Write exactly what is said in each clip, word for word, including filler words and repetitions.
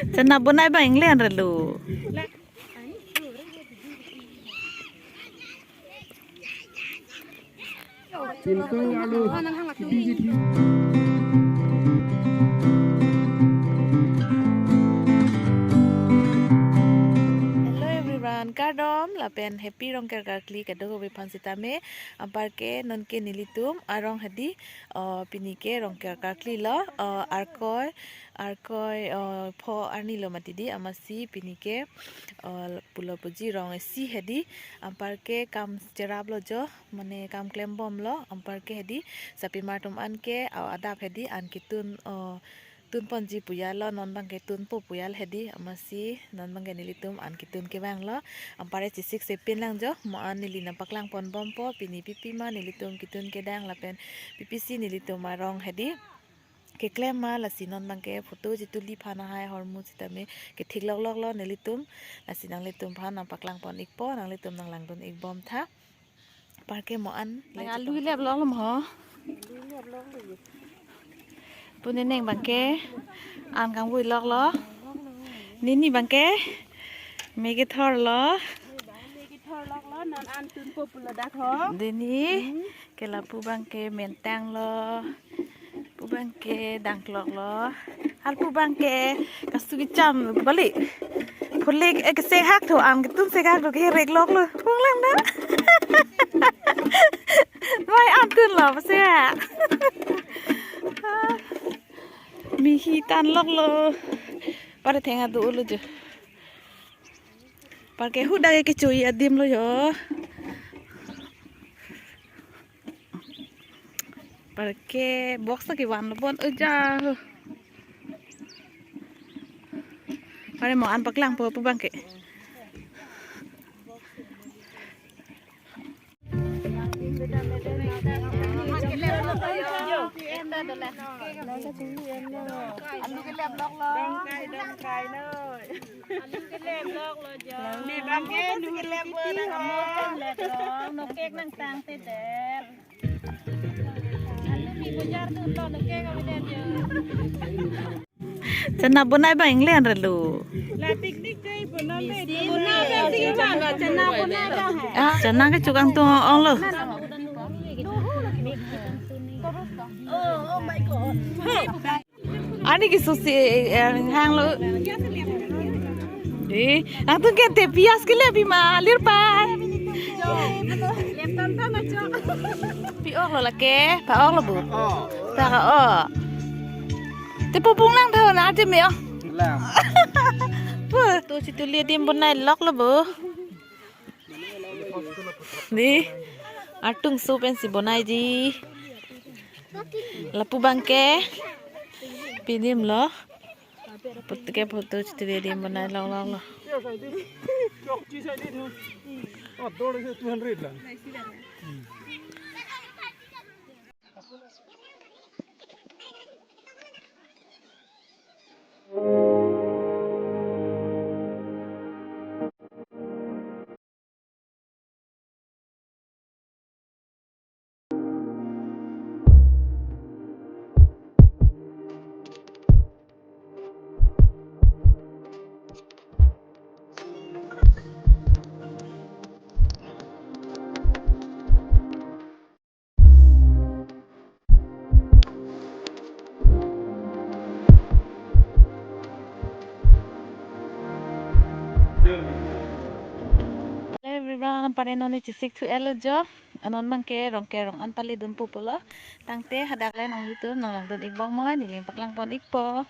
Chana bonai abang ingle an relo. Pintu alu. Hello everyone, kardom lapen happy Rongker karkli kadokave aphan sitame. Anparke nonke nelitum arong hedi, uh, pini ke Rongker karkli lo, uh, Arkoi, Arkoi, uh, pho arni lo mati di, amatsi pini ke, uh, pulo puji rong isi hedi, anparke kam cheraplo jo, mane kam klembomlo, anparke hedi, sarpimar atum an ke, uh, adap hedi, an ketun, uh, tunponji pu ya lo, non abangke tunpo pu ya lo hedi, amatsi non abangke nelitum an ketun kevanglo, anpar chesik sepin lang jo, mo an neli nangpaklang ponbompo, pini pipi ma nelitum ketun kedang lapen pipisi nelitum arong hedi keklem ma, lasi non abangke photo chetuli aphan ahai ahormu sitame kethik loklok lo nelitum, lasi nanglitum aphan nangpaklang pon ikpo, nanglitum nanglangdun ikbom tha. Anparke mo an. Nang alu lep lok lo mo. Pu Neneng abangke an kangvui lok lo. Nini abangke me kethor lo. Dini ke lapu abangke mentang lo. Pu abangke dangklok lo. Hal pu abangke kasu kecham bali. Phulik, eh, kesehak tho, an ketun sehak tho, kerek lok lo. Punglang da. Mai an tun lo, pase. Mihi tan lok lo. Pare thenga do lo jo. Anparke hudak ke chui adim lo jo. Anparke box ta kevan lo bon oja. Pare mo an paklangpo pu abangke. Alu kelep lok lo. Dongkai, dongkai noi. Alu kelep lok lo jo. Ne abangke alu kelep lo na ho. Nok kek nangtang te det. Alu mi bojar tu lo nok kek kami det jo. Chana bonai abang ingle an relo. La picnic jai bonai. Bonai abang sing abang chana bonai abang hai. Ah, chana kechok angtung ong lo. Oh, oh my God. Ani ke susi, eh, hang lo. Eh, angtung ke te pias ke le bima lirpan. Pi-ok lo lake, pa-ok lo bu. Oh. Pa-ok. Te pupung lang tho na te me-ok. Lang. Pu, tu si tuli adim bonai lok lo bu. Ni, artung su pensi bonaiji. Lapu abangke pinim lo. Put ke photo chitri di bonai long long lo. Hello everyone, pare non ne chesik thu elo jo. Anon abangke Rongker rong an pali dun pupo lo. Tangte hadak le nang YouTube nang langdun ikbom mo, neli paklang pon ikpo.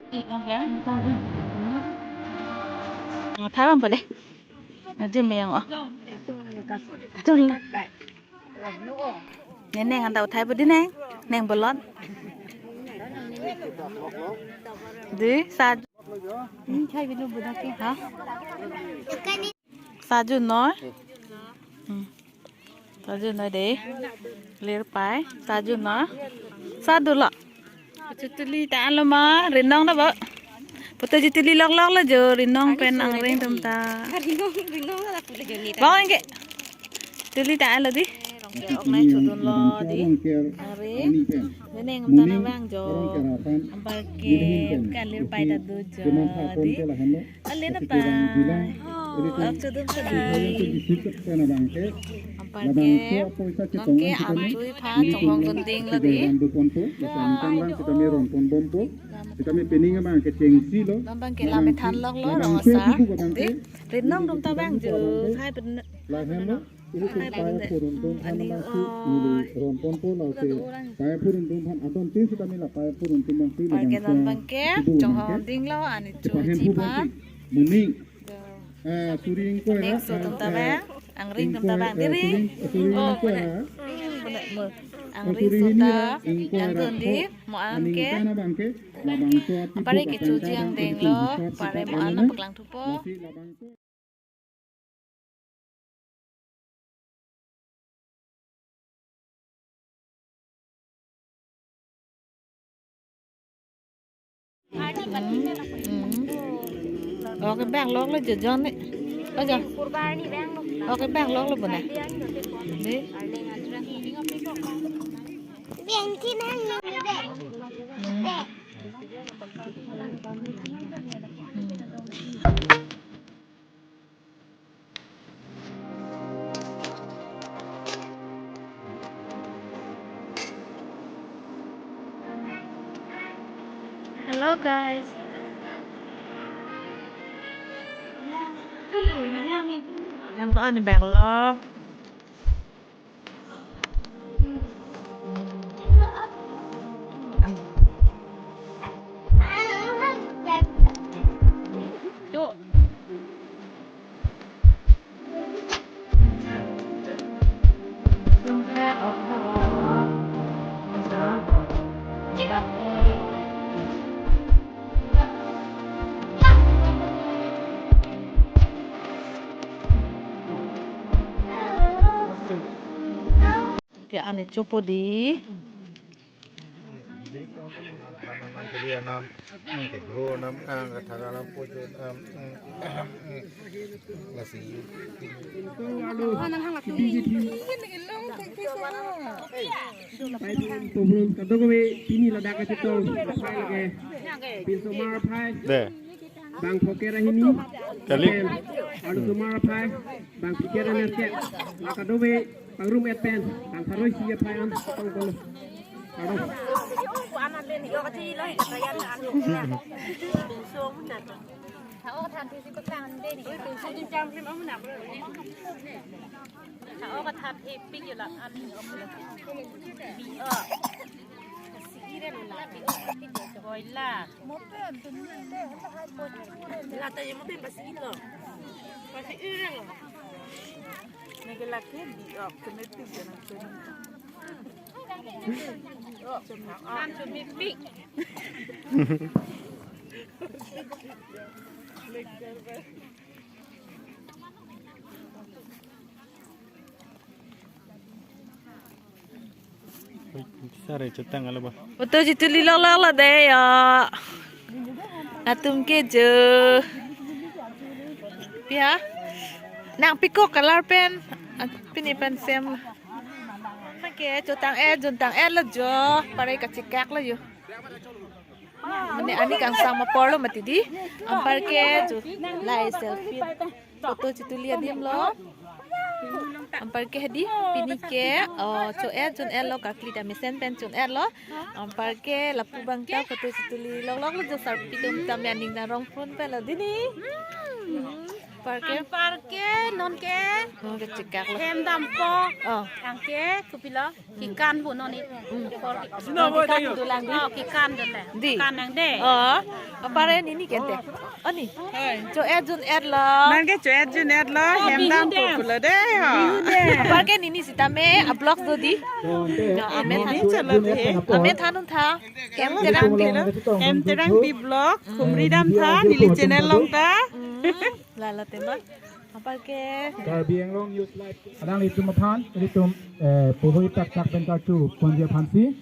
Thai bang pale. Aji meyang o. Chun. Neneng anta uthai budi neng. Neng bolon. Di sa. Hmm, chai bilu budak ke. Ha? Saju noi. Hmm. Saju noi de. Lir pai. Saju noi. Sadu lo. Chituli ta alo ma, rinong na ba. Photo chituli lok lok lo jo, rinong pen angring atum ta. Rinong, rinong la pule jo ni ta. Bang ke. Chituli ta alo di. Rong ke ok nai chodun lo di. Are. Neneng ta nang vang jo. Anparke kalir pai ta do jo di. Ale na pa. Oh, chodun sa di. Anparke. Nonke amtui phan chonghong dunding lo di. Labang ke lam methan lok lo rong sa. Di. Rinong atum ta vang jo. Hai pen. Lahelo, ilitum paya phurun atum aphan, ani, nangsi, oh, neli ron ponpo lake. Paya phurun atum aphan adon tin sitame la paya phurun atum aphan si. Anparke labang, non abang ke, chonghong ding lo, ani, chepahem chuji phu phan. Moning. Eh, suri ingkoi ra, next atum ta vang, angring atum ta vang, diri. Suri, suri ingkoi ra. Angring atum ta vang, diri. Mo an ke. Aningkan abang ke, labangso ati. Anparke kechoji angdeng lo, anparke mo an lo paklang thupo. Lasi labangso. Hmm. Oke, bang lok lo jojon ni. Ojo. Oke, bang lok lo bana. Di. Hmm. Hello guys. Yang to ani bang lok. Ke ani chopo di. Pai dun, tobron kadokave pini ladak kachetong aphai lake. Pinso mar aphai. De. Bang phoker ahini. Kali. Arloso mar aphai. Bang phoker anerkep. La kadokave pangrum et pen. Bang pharo isi aphai an. Tong tong. Aro. Tha-o kathan thesi paklang dei ni. Tha-o kathan thepik yo la an. Bi-o. Sire la bi-o. Boila. La ta yemo ben basi lo. Basi ire lo. Neke lake bi-o. Keme tu jana keme. Bi-o. An tu bi pik. Sare chutang alo ba. Photo chituli lok lok lo dei yo. Atum ke jo. Pia. Nang piko color pen. Pini pen sem. Anke chutang-et, juntang-et lo jo. Pare kachekak lo jo. Mane ani kangsam apor lo mati di. Anparke jo. Lai selfie. Photo chituli adim lo. Anparke hedi pini ke, oh, cho-et chun-et lo, kakli ta mesen pen chun-et lo. Anparke lapu abang ta photo chituli lok lok lo jo sarpi atum ta me aning ta rong phun pen lo dini. Anparke. Anparke nonke Oh, kechekak lo. Hem dampo. Oh. Tangke kopilo? Kekan pu non ni. Hmm. Kor ki- Kekan pu dolang di. Oh, kekan dole. Di. Kekan nang de. Oh. Apar ke nini kente. Oh, ni. Hai. Cho-et jun-et lo. Nang ke cho-et jun-et lo. Oh, hem dampo pulo de ho. Bihu de. Apar ke nini sitame a-vlog do di. Oh, amen. Nini chalo de. Amen than un tha. Hem Terangpi. Hem Terangpi vlog. Khumri dam tha neli channel along ta. Hmm. Lalo tema. Apar ke Karbi Anglong News Live. Alanglitum aphan, ilitum, eh, puhui tak tak pen karchu ponji aphansi.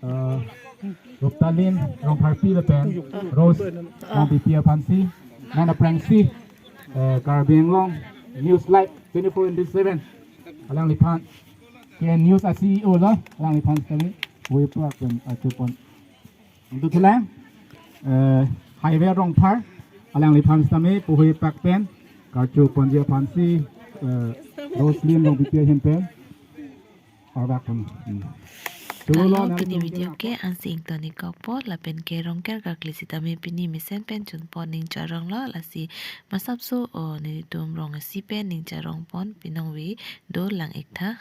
Eh, Ruptalin Rongpharpi lapen Rose Rongpipi aphansi. Non aphrangsi, eh, Karbi Anglong News Live twenty-four into seven. Alangliphan. Ke news a-C E O lo, alangliphan sitame puhui pak pen karchu pon. Untuk tulang, eh, Highway Rongphar, alangliphan sitame puhui pak pen karchu ponji aphansi, eh, Roslyn Rongpipi ahin pen. Arbak pon. Hmm. Tulo Kalau nang kini tum video ke ansi ingtoni kokpo lapen ke Rongker Karkli sitame pini mesen pen chunpon ning charong lo, lasi masapso o nelitum rong isi pen ning charong pon pinong vi dolang ik tha.